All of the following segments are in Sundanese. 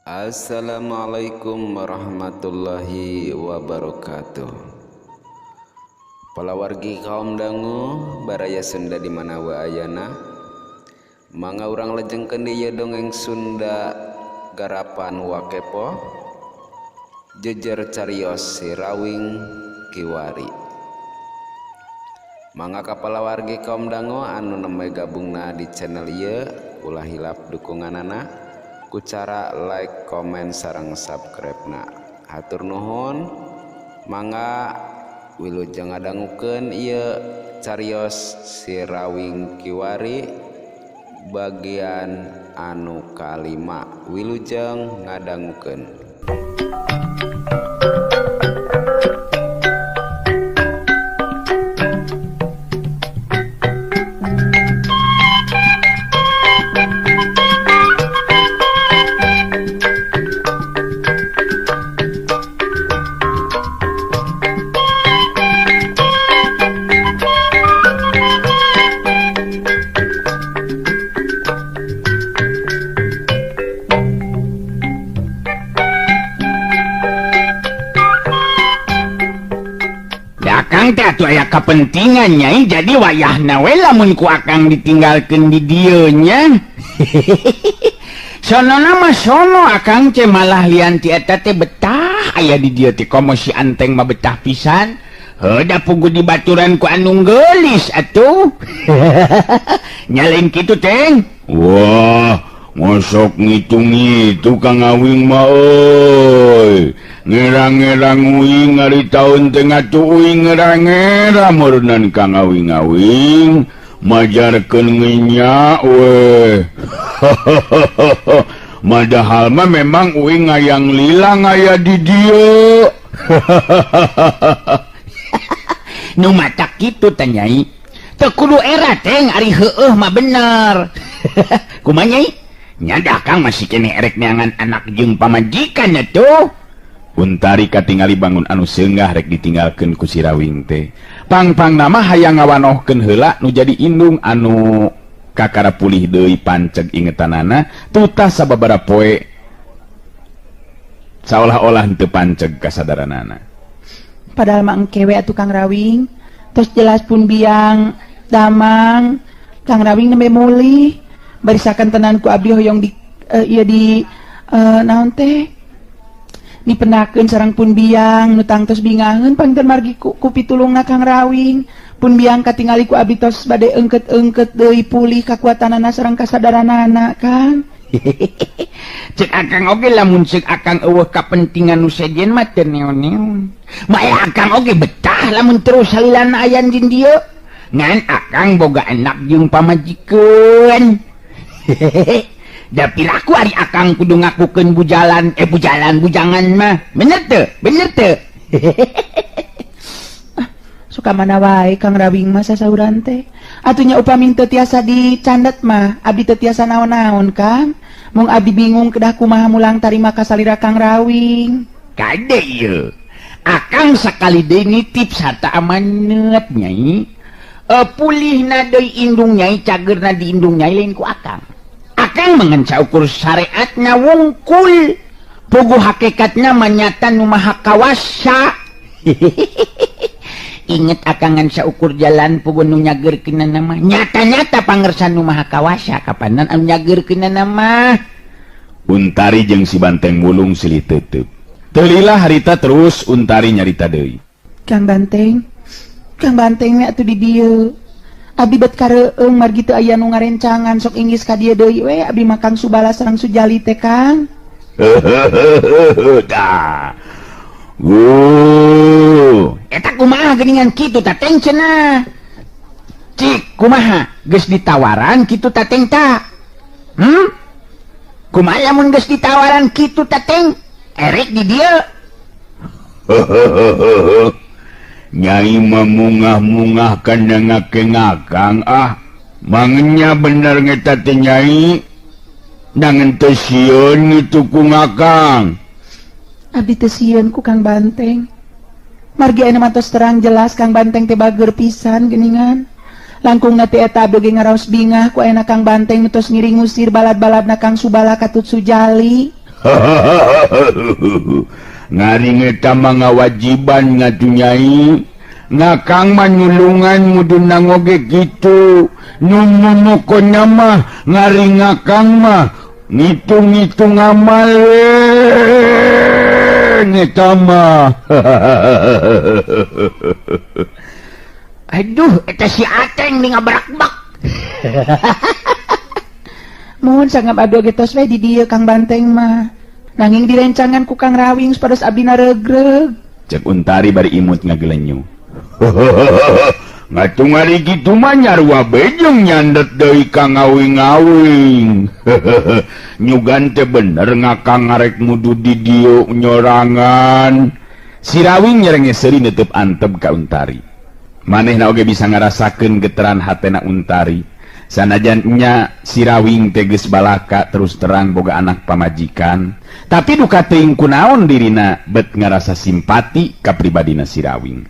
Assalamualaikum warahmatullahi wabarakatuh. Palawargi kaum dangu baraya Sunda di mana wae ayana, mangga urang lejengkeun deui dongeng Sunda garapan Wakepo jejer carios Si Rawing Kiwari. Mangga ka palawargi kaum dangu anu nembe gabungna di channel ieu ulah hilap dukunganana ku cara like, komen, sareng subscribe-na. Hatur nuhun, mangga wilujeng ngadangukeun ieu carios Si Rawing Kiwari bagian anu kalima. Wilujeng ngadangukeun. Akang teh atuh aya kapentingan nyai, jadi wayahna we lamun ku akang ditinggalkeun di dieu nya. Sonona mah sono akang teh malah lian ti eta teh betah aya di dieu teh komo si Anteng mah betah pisan. Heuh da pugu dibaturan ku anu geulis atuh. Nyalain kitu teng. Wah, mosok ngitung-ngitung Kang Awing mah euy. Ngerang-ngerang uing ari taun teh ngatuh uing ngerang-ngerang meureunnan Kang Awing-awing majarkeun ngenyak we. Padahal mah memang uing ngayang lila ngaya di dieu. Nu matak kitu teh nyai. Teu kudu era teng ari heueuh mah bener. Kumaha nyai? Nya da Kang masih keneh erek neangan anak jeung pamajikan atuh. Untari katingali bangun anu seunggah rek ditinggalkeun ku Si Rawing teh. Pang-pangna mah hayang ngawanohkeun heula nu jadi indung anu kakara pulih deui panceg ingetanana tutas sababaraha poe saolah-olah henteu panceg kasadaranana. Padahal mah engke we atuh Kang Rawing, tos jelas pun biang damang Kang Rawing nembe mulih barisakan tenan ku abdi hoyong di ieu di naon teh dipendakeun sareng pun biang nu tangtos bingaheun pangten margi ku pitulungna Kang Rawing. Pun biang katingali ku abdi tos bade engket-engket deui pulih kakuatanana sareng kasadaranana Kang. Cek akang oge lamun cek akang eueuh kapentingan nu sejen mah teu neon-neon. Maya akang oge betah lamun terus salilana aya di dieu. Ngan akang boga anak jeung pamajikan. Da piraku ari akang kudu ngakukeun bujalan, bujalan bujangan mah. Bener teu? Bener teu? Suka mana wae Kang Rawing mah sasauran teh. Atunya upami teu tiasa dicandet mah, abdi teu tiasa naon-naon Kang. Mung abdi bingung kedah kumaha mulang tarima kasalira Kang Rawing. Kade ieu. Akang sakali deui nitip sarta amanat nyai. Pulihna deui indung nyai, cageurna di indung nyai lain ku akang. Akang mengenca ukur syariatna wungkul. Puguh hakikatna manyata nu maha kawasa. Inget akang ngan saukur jalan puguh nu nyageurkeunna mah. Nyata-nyata pangersa nu maha kawasa kapanan anu nyageurkeunna mah. Untari jeung si Banteng Wulung silih teuteub. Teu lila harita terus Untari nyarita deui. Kang Banteng, Kang Banteng we atuh di dieu. Abdi bet kareueung margi teu aya nu ngarencangan sok inggis ka dieu deui we abdi mah Kang Subala sareng Sujali teh Kang. Tah. Wuh, eta kumaha geuningan kitu ta teng cenah. Cik kumaha geus ditawaran kitu ta teng ta? Kumaha lamun geus ditawaran kitu ta teng? Erek di dieu. Nyai memungah-mungah kana ngake-ngakang ah. Mangenya bener ngeta teh nyai. Nangan teu sieun ngitu ku ngakang. Abdi teu sieun ku Kang Banteng. Margi ayeuna mah tos terang jelas Kang Banteng teh bager pisan geuningan. Langkungna teh eta abdi ge ngaraos bingah ku ayeuna Kang Banteng nu tos ngiring ngusir balad-baladna Kang Subala katut Sujali. Ngari eta mah ngawajiban ngatuh Nyai. Ngakang mah nyulungan muduna oge kitu. Nu momokona mah ngari ngakang mah ngitung-ngitung amal we eta mah. Aduh, eta si Ateng nih ngabrakbak. Mohon sanggap abdi oge tos we di dieu Kang Banteng mah. Nanging direncangan ku Kang Rawing supados abdi naregreg. Cek Untari bari imut ngagelenyu. Ngatu ngari kitu mah nyarua bejeng nyandet deui ka ngawing-ngawing. Nyugan teh bener ngakang ngarek mudu di dieu nyorangan. Si Rawing nyerenge seuri neuteub antep ka Untari. Manehna oge bisa ngarasakeun geteran hatena Untari. Sanajan nya si Rawing teh geus balaka terus terang boga anak pamajikan, tapi duka teuing kunaon dirina bet ngarasa simpati ka pribadina si Rawing.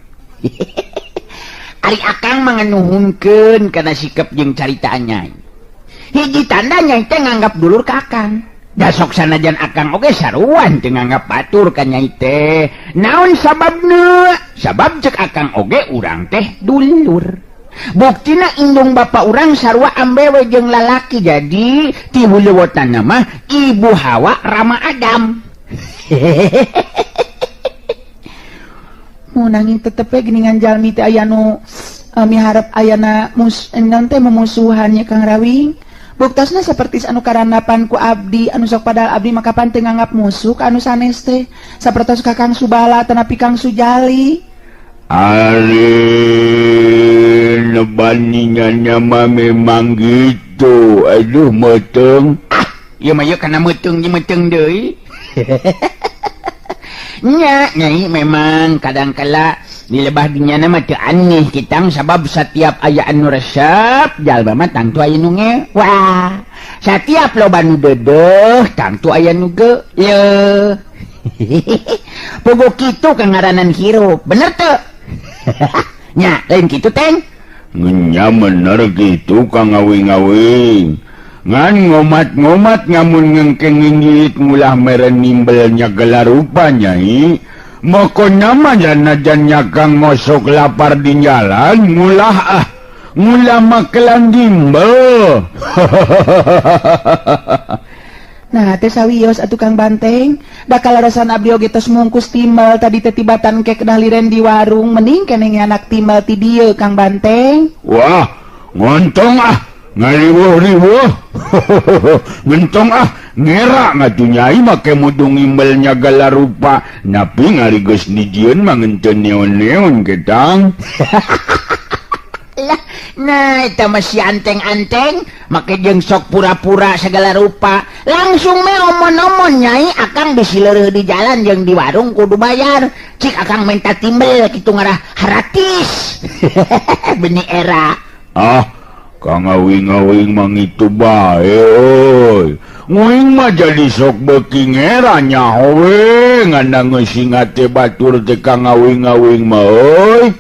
Ari akang mah nganuhunkeun kana sikep jeung caritaan Nyai. Hiji tanda Nyai teh nganggap dulur ka akang. Da sok sanajan akang oge saruan teu nganggap batur ka Nyai teh. Naon sababna? Sabab cek akang oge urang teh dulur. Buktina indung bapa urang sarua ambewe jeung lalaki, jadi ti huluwotanna mah ibu Hawa Rama Adam. Mu nanging tetep we geuningan jalmi teh aya nu miharep ayana naon teh memusuhannya Kang Rawing. Buktosna saperti anu karandapan ku abdi anu sok padahal abdi mah kapan teu nganggap musuh ka anu sanes teh sapertos ka Kang Subala tanapi Kang Sujali. Ari nebaninya mah memang gitu. Aduh meuteung. Ah, ieu mah ieu kana meuteung jeung meuteung deui. Nya, Nyai memang kadangkala di lebah dinyana mah teu aneh kitang sabab setiap aya anu resep jalma mah tangtu aya nu ngewa. Setiap loba nu deudeuh tangtu aya nu geuleuh. Puguh kitu kangaranan hirup, bener teu? Nya, lain kitu Teng? Nya bener kitu Kang Ngawing-ngawing. Ngan ngomat-ngomat ngamun ngengkeng nginggit ngulah meren nimbelnya gelar rupa Nyai. Mokona mah janajan nyakang ngosok lapar di jalan ngulah ah ngulah makelan dimbel. Nah teh sawios atuh Kang Banteng, da kalarasan abdi oge tos mungkus timbel tadi teh tibatan ke kedah liren di warung, mending keneh anak timbel ti dieu Kang Banteng. Wah, ngontong ah, ngariweuh-riweuh. Ngentong ah, ngera ngatuh Nyai make mudung imbelnya gala rupa, napi ngari geus dijieun mah ngeunteun neon-neon ketang. Lah, nah eta mah si anteng-anteng make jeung sok pura-pura segala rupa. Langsung me omon-omon Nyai, akang bisi leureuh di jalan jeung di warung kudu bayar. Cik akang minta timbel kitu ngarah haratis. Benih era. Ah, Kang Awing-awing mah ngitu bae euy. Nguing mah jadi sok beuki ngera nyaho we ngandang ngeusingat teh batur teh Kang Awing-awing mah euy.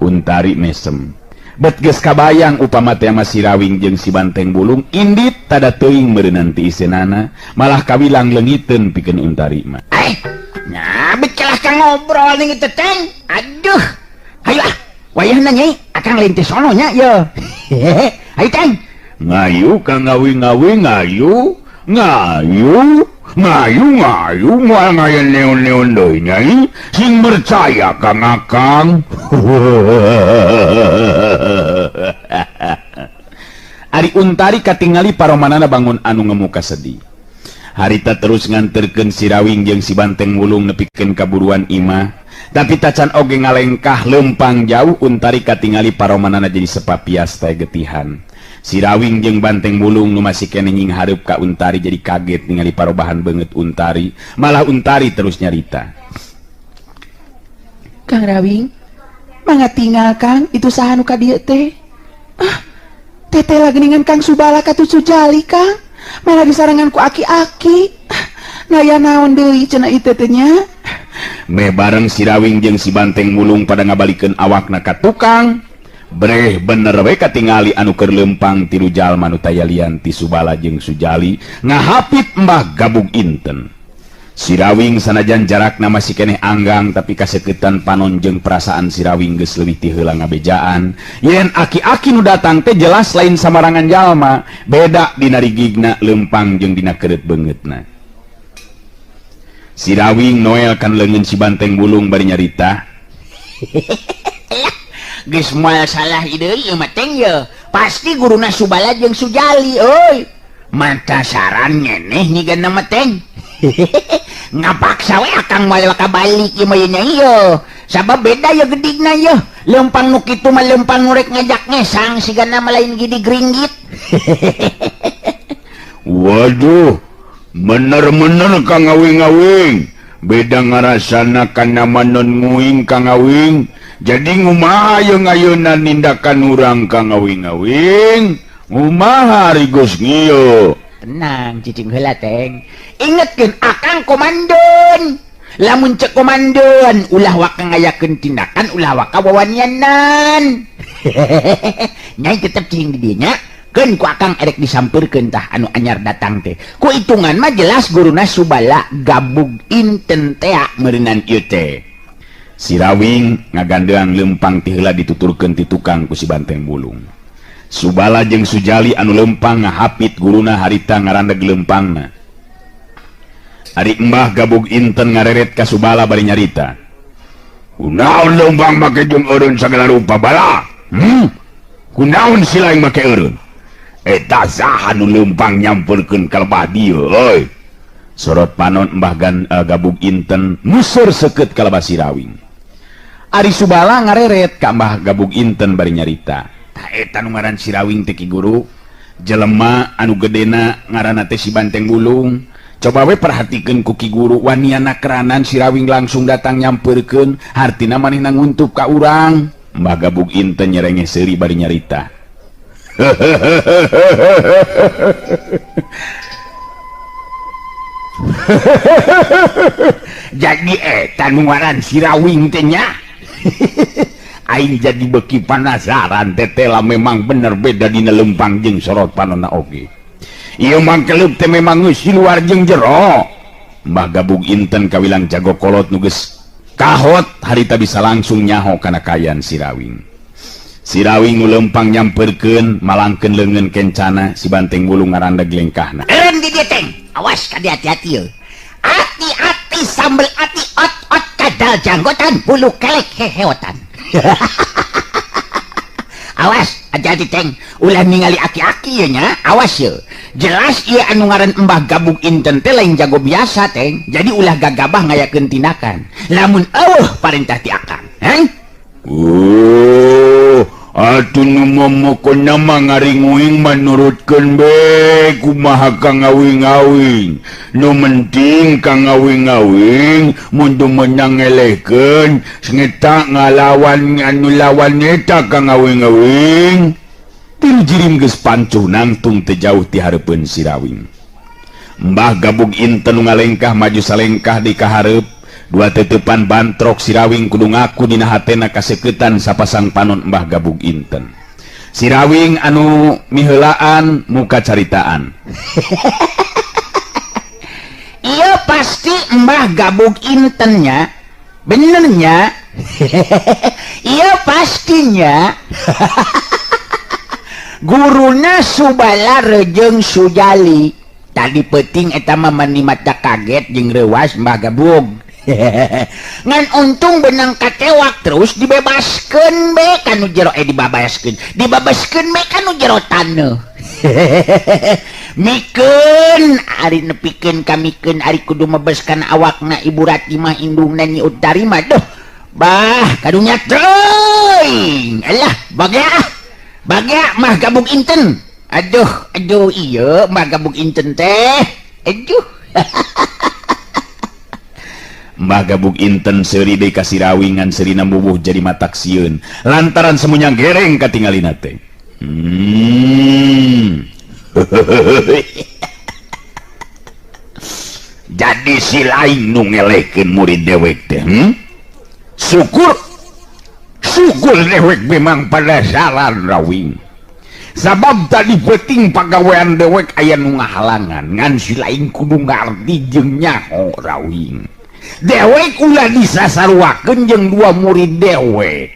Untari mesem. Bet geus kabayang upama teh mah si Rawing jeung si Banteng Bulung indit tada teuing meureunnan ti iseunana, malah kawilang leungiteun pikeun Untari mah. Nah, bet kalah ka ngobrol ning teh Teng. Aduh. Hayu ah, wayahna Nyai, akang lain teh sono nya ye. Hayu Teng. Ngayu Kang Awing-awing ngayu, ngayu, ngayu ngayu moal ngayen neon-neon deui Nyai, sing percaya Kang Akang. Ari Untari katingali paromanana bangun anu ngemuka sedih. Harita terus nganterkeun si Rawing jeung si Banteng Wulung nepikeun kaburuan imah. Tapi tacan oge ngalengkah lempang jauh Untari katingali paromanana jadi sepapias teh getihan. Si Rawing jeung Banteng Wulung nu masih keneh nyinghareup ka Untari jadi kaget ningali parobahan beungeut Untari. Malah Untari terus nyarita. Kang Rawing, mangga tinggal Kang, itu saha nu ka dieu teh? Ah, teteh lagi dengan Kang Subala ka tu Sujali Kang. Malah disarangan ku aki-aki. Nah ya naon deui cenah ieu teh nya. Meh bareng si Rawing jeung si Banteng Wulung pada ngabalikeun awakna ka tukang. Breh bener we katingali anu keur leumpang tilu jalma nu tayalian ti Subala jeung Sujali ngahapit Mbah Gabug Inten. Sirawing sanajan jarakna masih keneh anggang tapi kaseketan panon jeung perasaan Sirawing geus leuwih ti heula ngabejaan yen aki-aki nu datang teh jelas lain samarangan jalma, beda dina rigigna leumpang jeung dina keureut beungeutna. Sirawing noel kan leungeun si Banteng Bulung bari nyarita. Geus moal salah deui ieu mah teng ye. Pasti guruna Subala jeung Sujali euy. Mata saran ngeneh nyigana mah teng. Ngapaksa we akang moal balik ieu mah nya ieu. Sabab beda ye gedigna ye. Leumpang nu kitu mah leumpang nu rek ngajak ngesang sigana mah lain gidi gringgit. Waduh, bener-bener Kang Awing-awing. Beda ngarasana kana manon nguing Kang Awing. Jadi ngumaha yeung ayeuna nindakan urang Kang Awing-awing? Ngumaha ari geus ngieu? Tenang cicing heula teng. Ingetkeun akang komandan. Lamun cek komandan ulah waka ngayakeun tindakan ulah waka wawanianan. Nyai tetep cicing di dieu nya. Keun ku akang erek disampeurkeun tah anu anyar datang teh. Ku hitungan mah jelas guruna Subala Gabug Inten tea meureunan ieu teh. Sirawing ngagandeang lempang ti heula dituturkeun ti tukang ku si Banteng Bulung. Subala jeung Sujali anu lempang ngahapit guruna harita ngarandeg lempangna. Ari Mbah Gabug Inten ngareret ka Subala bari nyarita. Kunaon lempang make jeung eureun sagala rupa bala? Kunaon si lain make eureun? Eta saha nu lempang nyampeurkeun ka lebah dieu euy? Sorot panon Mbah Gabug Inten museur seukeut ka lebah Sirawing. Ari Subala ngareret ka Mbah Gabug Inten bari nyarita. Tah eta nu ngaran Sirawing teh Ki Guru, jelema anu gedena ngaranna teh si Banteng Bulung. Coba we perhatikeun ku Ki Guru, waniana keranan Sirawing langsung datang nyampeurkeun, hartina manehna nguntup ka urang. Mbah Gabug Inten nyerengeh seuri bari nyarita. Jadi eta nu ngaran Sirawing teh nya. Aing jadi beki panasaran tetela memang bener beda dina lempang jeung sorot panonna oge. Ieu mangkeleup teh memang geus di luar jeung jero. Mbah Gabug Inten kawilang jago kolot nu geus kahot harita bisa langsung nyaho kana kayan Sirawing. Sirawing nu lempang nyamperkeun malangkeun leungeun kencana si Banteng Bulung ngarandeg lengkahna. Eureun di dieu teng. Awas ka hati-hati ye. Hati-hati sambel ati ot-ot kadal janggotan bulu kelek heheotan. Awas hati-hati teng, ulah ningali aki-aki ye nya, awas ye. Jelas ieu anu ngaran Mbah Gabug Inten teh lain jago biasa teng. Jadi ulah gagabah ngayakeun tindakan. Lamun eueuh parentah ti akang, heng? Oh, atuh nu momokona mah ngaringuing manurutkeun be kumaha Kang Awing-awing. Nu penting Kang Awing-awing mun teu meunang ngelehkeun sengeta ngalawan anu lawan eta Kang Awing-awing. Tilu jirim geus pancuh nangtung teu jauh ti hareupeun Sirawing. Mbah Gabug Inten nu ngalengkah maju salengkah di kahareup. Dua tetepan bantrok Sirawing kudu ngaku dina hatena kaseketan sapasang panon Mbah Gabug Inten. Sirawing anu miheulaan muka caritaan. Iya pasti Mbah Gabug Intennya, benernya. Iya pastinya. Guruna Subala jeung Sujali. Tadi peuting eta mah mani mata kaget jeung reuas Mbah Gabug. Ngan untung benang katewak terus dibebaskeun be kanu jero dibabaskeun. Dibabaskeun be kanu jero taneuh. Mikeun ari nepikeun kamikeun ari kudu mebeskan awakna Ibu Rati mah indungna Nyi Utari mah duh. Bah kadunya teuing. Alah bagea ah. Bagea Mbah Gabug Inten. Aduh aduh ieu Mbah Gabug Inten teh. Aduh. Mbah Gabug Inten seuri deui ka Sirawing ngan seurina bubuh jadi matak sieun lantaran semuanya gereng katingalina teh. Jadi si lain nu ngelehkeun murid dewek teh. Syukur Tungkul dewek memang padasaran Rawing. Sabab tadi penting pagawean dewek aya nu ngahalangan ngan si lain kudu ngarti jeung nyaho Rawing. Dewek ulah disasaruakeun jeung dua murid dewek.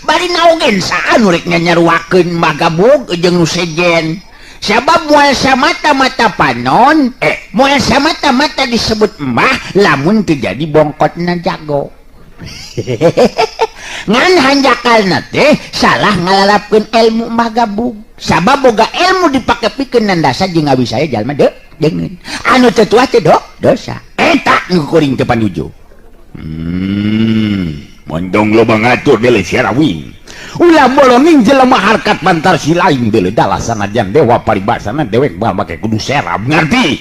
Bari naogen saha nu rek nyanyaruakeun Mbah Gabug jeung nu sejen. Sabab moal samata-mata panon, moal samata-mata disebut mbah lamun teu jadi bongkotna jago. Ngan hanjakalna teh salah ngalalapkeun ilmu Mbah Gabug. Sabab boga ilmu dipake pikeun nandasa jeung ngawisaya jalma deungeun. Anu teu tuah teh dosa. Eta nu kuring teu panuju. Mondong loba ngatur deuleu si Rawing. Ulah bolonging jelema harkat bantar si lain deuleu dalah sanajan dewa paribasana dewek moal make kudu serab ngarti.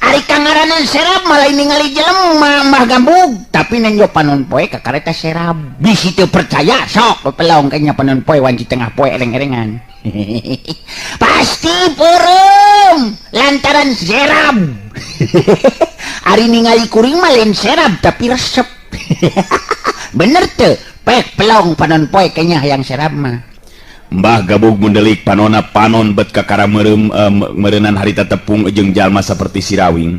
Ari kangaranan serab malah ningali jelema Mbah Gabug, tapi nenjo panon poe ka kareta serab. Bisi teu percaya sok pelong kayaknya panon poe wanci tengah poe ereng-erengan. Pasti peureum lantaran serab. Ari ningali kuring mah lain serab tapi resep. Bener teu? Pek pelong panon poe kayaknya hayang serab mah. Mbah Gabug mundelik panona panon bet kakara meureunan harita tepung jeung jalma saperti si Rawing.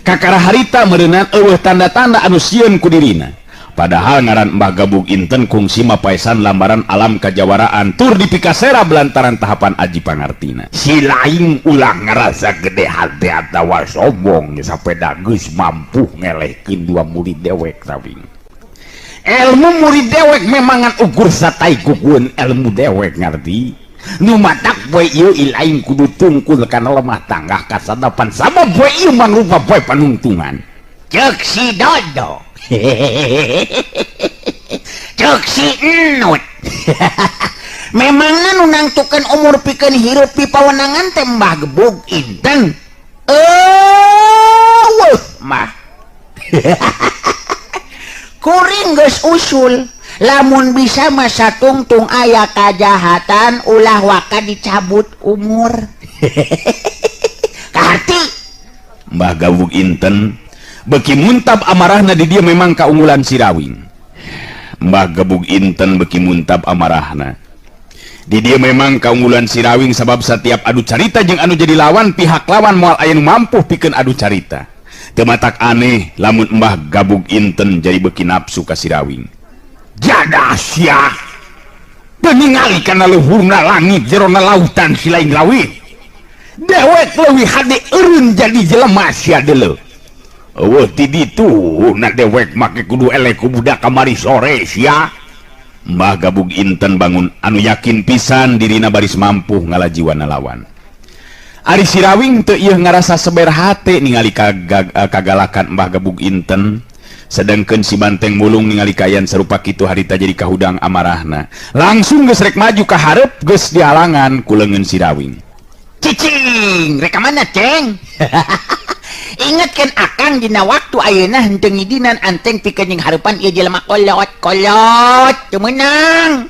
Kakara harita meureunan eueuh tanda-tanda anu sieun ku dirina. Padahal ngaran Mbah Gabug inten kungsi mapaesan lambaran alam kajawaraan tur dipikasera belantaran tahapan aji pangartina. Si lain ulah ngerasa gede hati atawa sombong sampai geus mampu ngelehkeun dua murid dewek Rawing. Ilmu murid dewek memangan ukur satai kukuan ilmu dewek ngerti. Nu matak poe ieu ilaing kudu tungkul kana lemah tanggah kasadapan sabab poe ieu mangrupa poe panungtungan. Ceuk si Dodo. Ceuk si Enut. Memangna nu nangtukeun umur pikeun hirup pi pawenangan teh Mbah Gebug inten. Eueuh mah. Kuring geus usul lamun bisa masa tungtung aya kajahatan ulah waka dicabut umur. Kaharti Mbah Gabug inten beki muntab amarahna di dia memang kaunggulan si Rawing. Mbah Gabug inten beki muntab amarahna di dia memang kaunggulan si Rawing sabab setiap adu carita jeung anu jadi lawan pihak lawan moal aya nu mampu pikeun adu carita. Teu matak aneh lamun Mbah Gabug inten jadi beki nafsu ka si Rawing. Jadah sia. Teu ningali kana luhurna langit jerona lautan si lain Rawing. Dewek leuwih hade eureun jadi jelema sia deuleu. Eueuh ti ditu na dewek make kudu eleh ku budak kamari sore sia. Mbah Gabug inten bangun anu yakin pisan dirina baris mampu ngalajiwana lawan. Ari si Rawing teu ieu ngarasa seber hate ningali kagalakan Mbah Gabug inten. Sedangkeun si Banteng Mulung ningali kaayaan sarupa kitu harita jadi kahudang amarahna. Langsung geus rek maju ka hareup geus dihalangan ku leungeun si Rawing. Cicing, rek ka mana, Ceng? Ingatkeun akang dina waktu ayeuna henteu ngidinan anteng pikeun jeung hareupan ieu jelema kolot-kolot teu meunang.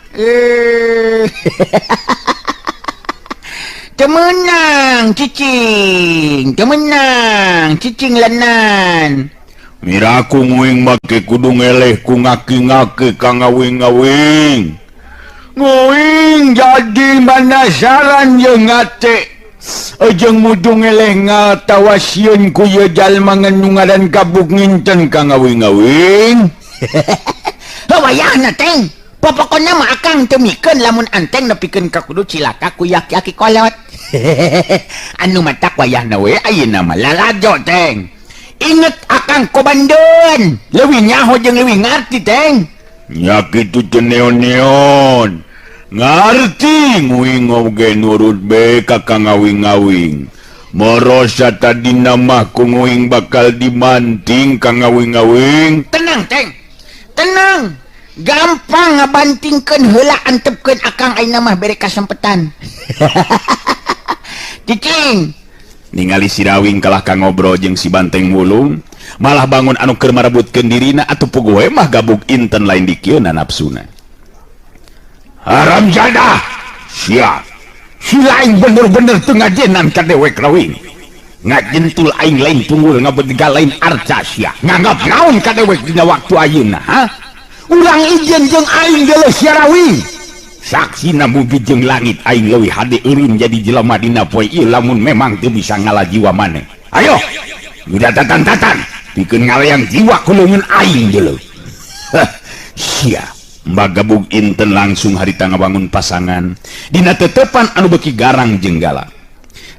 Teu meunang cicing, teu meunang cicing lenan. Miraku nguing make kudu ngeleh ku ngaki-ngaki ka ngawing-ngawing. Nguing jadi manasaran jeung ngate. Ejeng mudung ngeleh ngatawa sieun ku ieu jalma nu ngaran Gabug nginten ka ngawing-ngawing. Wayahna teng. Popokona mah akang teu mikeun lamun anteng nepikeun ka kudu cilaka ku yaki-yaki kolot. Anu matak wayahna we ayeuna mah lalajo teng. Inget akang kobandeun, leuwih nyaho jeung leuwih ngarti teng. Nya kitu teu neon-neon. Ngarti nguing oge nurut be ka ngawing-ngawing. Morosa tadina mah ku nguing bakal dimanting ka ngawing-ngawing. Tenang teng. Tenang. Gampang ngabantingkeun heula antepkeun akang ayeuna mah bere kasempetan. Cicing ningali si Rawing kalah ka ngobrol jeung si Banteng Mulung, malah bangun anu keur marebutkeun dirina atuh puguh we mah Gabug inten lain dikieuna nafsuna. Haram jadah. Sia. Si lain bener-bener teu ngajenan ka dewek Rawing. Ngajentul aing lain tunggul ngabediga lain arca sia. Nganggap naon ka dewek dina waktu ayeuna, ha? Urang ijen jeung aing geuleuh sia Rawing. Saksina bumi jeung langit aing leuwih hade eureun jadi jelema dina poe ieu lamun memang teu bisa ngalah jiwa maneh. Ayo, udah tatan-tatan pikeun ngalayang jiwa ku leungeun aing geuleuh. Hah, sia. Mbah Gabug Inten langsung harita ngabangun pasangan dina tetepan anu beuki garang jeung galak.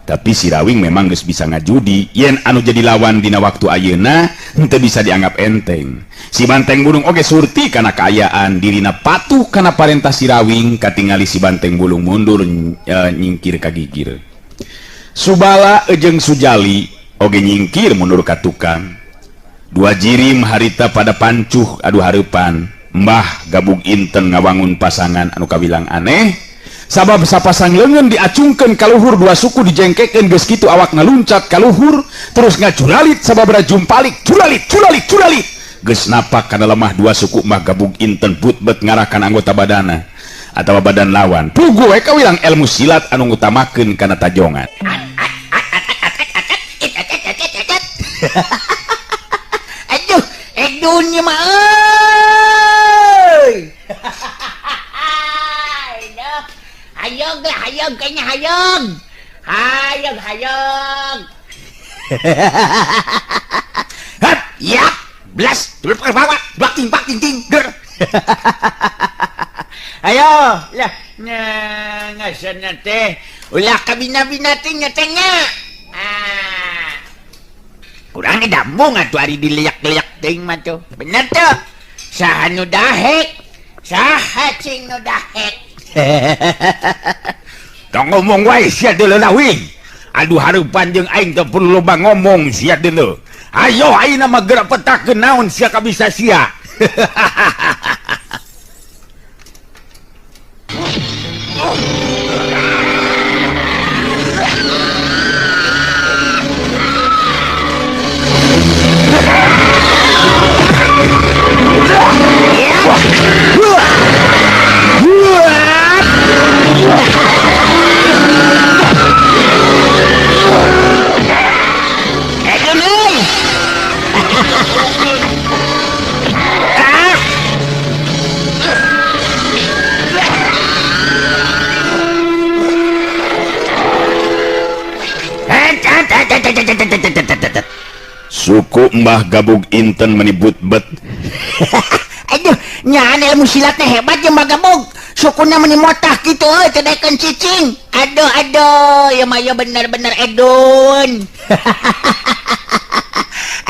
Tapi si Rawing memang geus bisa ngajudi yen anu jadi lawan dina waktu ayeuna henteu bisa dianggap enteng. Si Banteng Bulung oge surti kana kaayaan dirina patuh kana parentah si Rawing katingali si Banteng Bulung mundur nyingkir ka gigir. Subala jeung Sujali oge nyingkir mundur ka tukang. Dua jirim harita pada pancuh adu hareupan. Mbah Gabug Inten ngawangun pasangan anu kawilang aneh sabab sapasang leungeun diacungkeun ka luhur dua suku dijengkekeun geus kitu awak ngaluncat ka luhur terus ngacuralit sababra jumpalik curalit curalit curalit geus napak kana lemah dua suku Mbah Gabug Inten putbet ngarakan anggota badana atawa badan lawan puguh we kawilang ilmu silat anu ngutamakeun kana tajongan. Aduh, edun mah euy. Hayog lah, hayog kayaknya hayog. Hayog, hayog. Hap, yap, blas, bawa, bak ting bak ting ting, ger. Ayo, lah, ngasana teh. Ulah kabina-bina teh nya teh nya. Ah. Urang dambung atuh ari dileak-leak teuing mah tuh. Bener tuh. Saha nu dahek? Saha cing nu dahek? Tong ngomong wae sia deuleu Rawing. Aduh hareupan jeung aing teu perlu loba ngomong sia deuleu. Ayo ayeuna mah geura petakeun naon sia kabisa sia. Suku Mbah Gabug Inten menibut bet. Aduh, nyaan ilmu silatnya hebat ya Mbah Gabug. Sukuna meni motah gitu euy, teu daekeun cicing. Aduh aduh, ya mah ya bener-bener edun.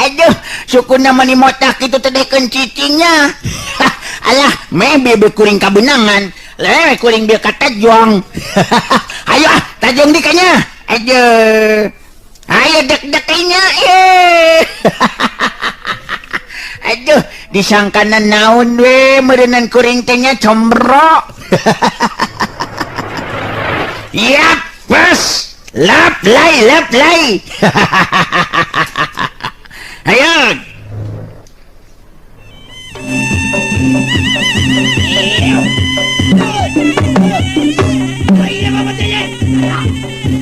Aduh, sukuna meni motah kitu teu daekeun cicingnya. Alah, meh bieu kuring kabenangan. Leh kuring bieu katajong. Ayo ah, tajong di kanya. Aduh. Ayo dek-deknya eh. Aduh, disangkana naon we meureunnan kuring teh nya combro. Yap, bes. Lap lay, lap lay. Ayo.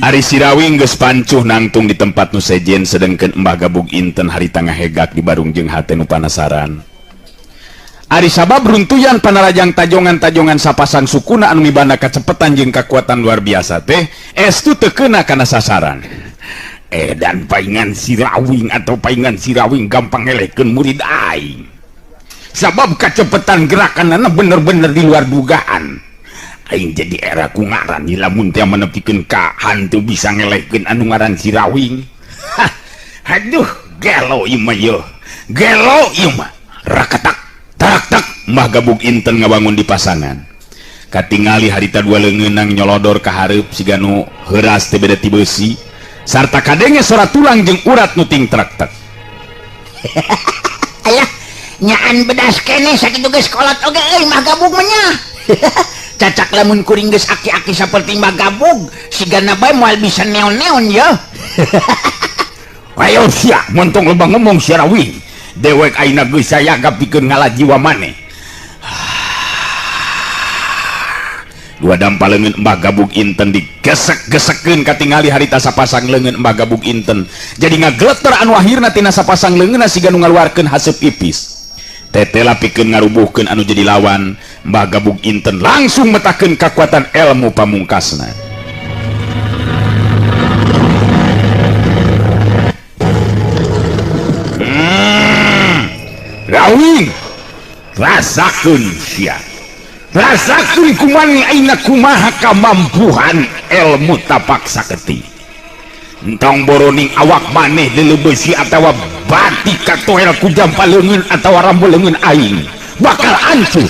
Ari Sirawing geus pancuh nangtung di tempat nu sejen sedengkeun Mbah Gabug Inten harita ngahegak di barung jeung hate nu panasaran. Ari sabab runtuyan panarajang tajongan-tajongan sapasang sukuna anu mibanda kacepetan jeung kakuatan luar biasa teh estu teu keuna kana sasaran. Dan paingan Sirawing atau paingan Sirawing gampang ngelehkeun murid aing. Sabab kacepetan gerakanana bener-bener di luar dugaan. Aing jadi era ku ngaran lamun teh menepikeun ka hantu bisa ngelehkeun anu ngaran Sirawing. Hah, aduh, gelo ieu mah yeuh. Gelo ieu mah. Rakatak, tarak tak Mbah Gabug Inten ngabangun di pasangan. Katingali harita dua leungeunang nyolodor ka hareup siga nu heuras teh beda ti beusi. Sarta kadenge sora tulang jeung urat nu ting trak-tek. Alah, nyaan bedas keneh sakitu geus kolot oge euy Mbah Gabug mah nya. Cacak lamun kuring geus aki-aki saperti Mbah Gabug, sigana bae moal bisa neon-neon ya. Ayo sia, montong loba ngomong sia Rawing. Dewek ayeuna geus sayagap pikeun ngalah jiwa maneh. Dua dampa leungeun Mbah Gabug Inten digesek-gesekkeun katingali harita sapasang leungeun Mbah Gabug Inten. Jadi ngageleter anu akhirna tina sapasang leungeunna siga nu ngaluarkeun haseup ipis. Tetela pikeun ngarubuhkeun anu jadi lawan, Mbah Gabug Inten langsung metakeun kakuatan ilmu pamungkasna. Rawing rasakeun sia. Rasakeun kumani aina kumaha kamampuhan ilmu tapak saketi. Entong boroning awak maneh leuleuh besi atawa bati katoel ku jampa leungeun atawa rambu leungeun aing bakal hancur.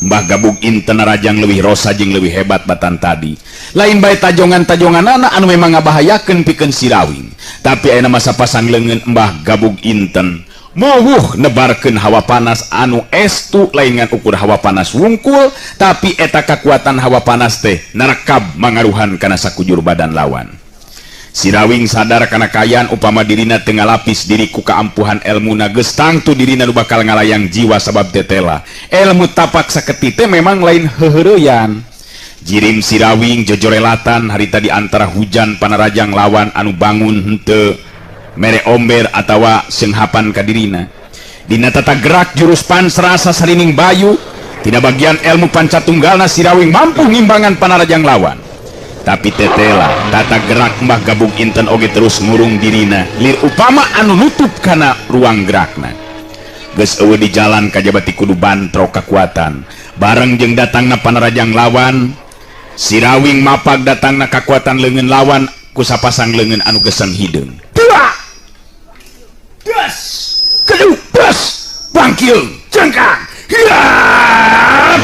Mbah Gabug Inten rajang leuwih rosa jeung leuwih hebat batan tadi. Lain bae tajongan-tajonganana anu memang ngabahayakeun pikeun Sirawing. Tapi ayeuna masa pasang leungeun Mbah Gabug Inten mowuh nebarkeun hawa panas anu estu lain ngan ukur hawa panas wungkul, tapi eta kakuatan hawa panas teh narekab mangaruhan kana sakujur badan lawan. Sirawing sadar kana kaayaan upama dirina teu ngalapis diri ku kaampuhan elmuna geus tangtu dirina nu bakal ngalayang jiwa sabab tetela. Elmu tapak saketi teh memang lain heuheureyan. Jirim Sirawing jojorelatan harita di antara hujan panarajang lawan anu bangun henteu mere omber atawa seunghapan ka dirina. Dina tata gerak jurus pansrasa sarining bayu, tina bagian elmu pancatunggalna Sirawing mampu ngimbangan panarajang lawan. Tapi tetela tata gerak Mbah Gabug Inten oge terus ngurung dirina lir upama anu nutup kana ruang gerakna. Geus eueuh di jalan kajabati kudu bantrok kakuatan. Bareng jeung datangna panarajang lawan, Sirawing mapag datangna kakuatan leungeun lawan ku sapasang leungeun anu geseng hideung. Dua. Das. Kedua, das. Bangkil, jengkang. Hiap.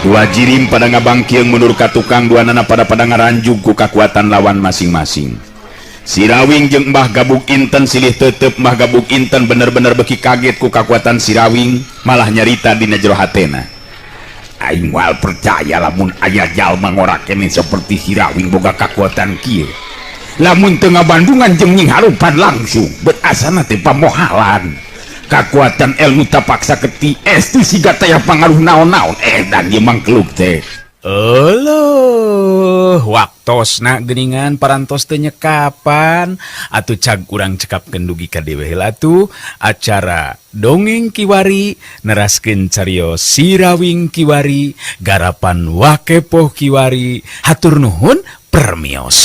Dua jirim pada ngabangkieng mundur ka tukang, dua nana pada pada ngaranjug ku kakuatan lawan masing-masing. Sirawing jeung Mbah Gabug Inten silih tetep. Mbah Gabug Inten bener-bener beki kaget ku kakuatan Sirawing, malah nyarita dina jero hatena. Aing moal percaya lamun aya jalma ngorak keneh seperti Sirawing boga kakuatan kieu. Lamun teu ngabandungan jeung nying harupan langsung, bet asana teh pamohalan. Kakuatan ilmu tapak saketi estu siga taya pangaruh naon-naon dan ieu mangkeluk teh. Euleuh, waktosna geuningan parantos teu nyekapan atuh cag urang cekapkeun dugi ka dewe heula atuh acara dongeng kiwari neraskeun carios Sirawing kiwari garapan Wakepoh kiwari. Hatur nuhun permios.